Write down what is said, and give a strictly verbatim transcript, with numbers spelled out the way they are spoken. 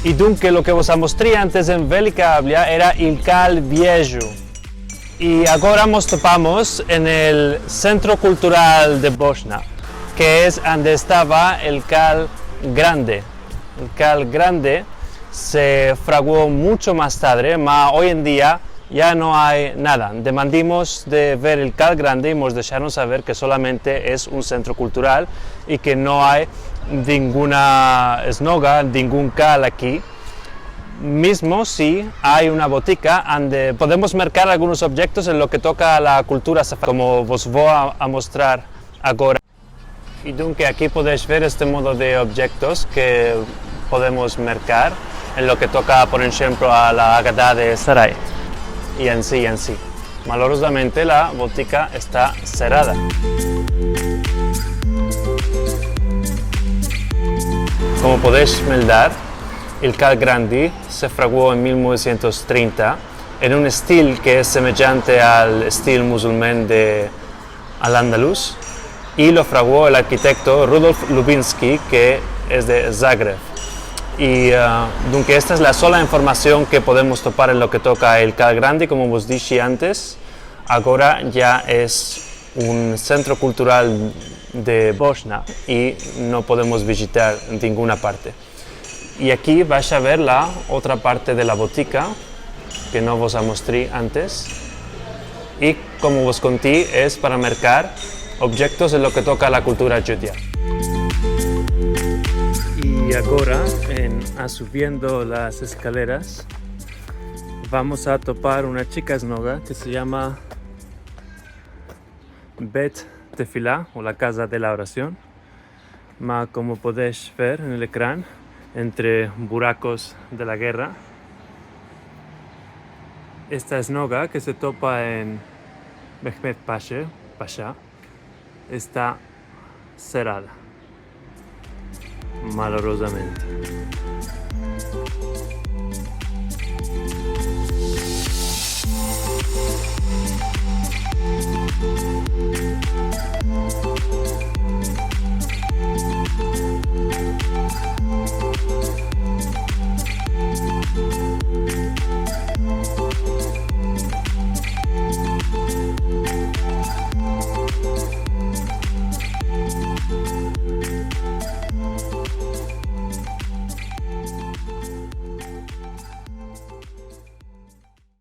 I dunke lo ke vos amostri antes en Velika Avlija era el Kal Viejo. I agora mos topamos en el Sentro Kultural de Boshna, ke es ande estava el Kal Grande. El Kal Grande se fraguo muncho mas tadre, ma oy en dia ya no ay nada. Demandimos de ver el Kal Grande i mos desharon saver ke solamente es un sentro kultural i ke no ay ninguna sinoga, ningun kal aki. Mizmo si ay una botika ande podemos merkar algunos objektos en lo ke toka a la kultura sefaradi, komo vos vo a, a mostrar agora. I dunke aki podesh ver este modo de objektos ke podemos merkar en lo ke toka, por enshemplo, a la Agada de Sarai, i ansi, i ansi. Malorozamente la botika esta serada. Komo podesh meldar, el Kal Grande se fraguo en mil novesientos trinta en un estil ke es semejante al estil musulman de Al-Andalus, i lo fraguo el arkitekto Rudolf Lubinski, ke es de Zagreb. I, ah, dunke esta es la sola informasion ke podemos topar en lo ke toka el Kal Grande, komo vos dishi antes. Agora ya es un sentro kultural de Boshna i no podemos vijitar ninguna parte. I aki vash a ver la otra parte de la botika ke no vos amostri antes. I komo vos konti, es para merkar objektos en lo ke toka a la kultura djudia. I agora, en, a subiendo las eskaleras, vamos a topar una chika sinoga ke se yama Bet Tefila, o la kaza de la orasion. Ma, komo podesh ver en el ekran, entre burakos de la gerra, esta sinoga ke se topa en Mehmet Pasha, Pasha, esta serada. Malorozamente.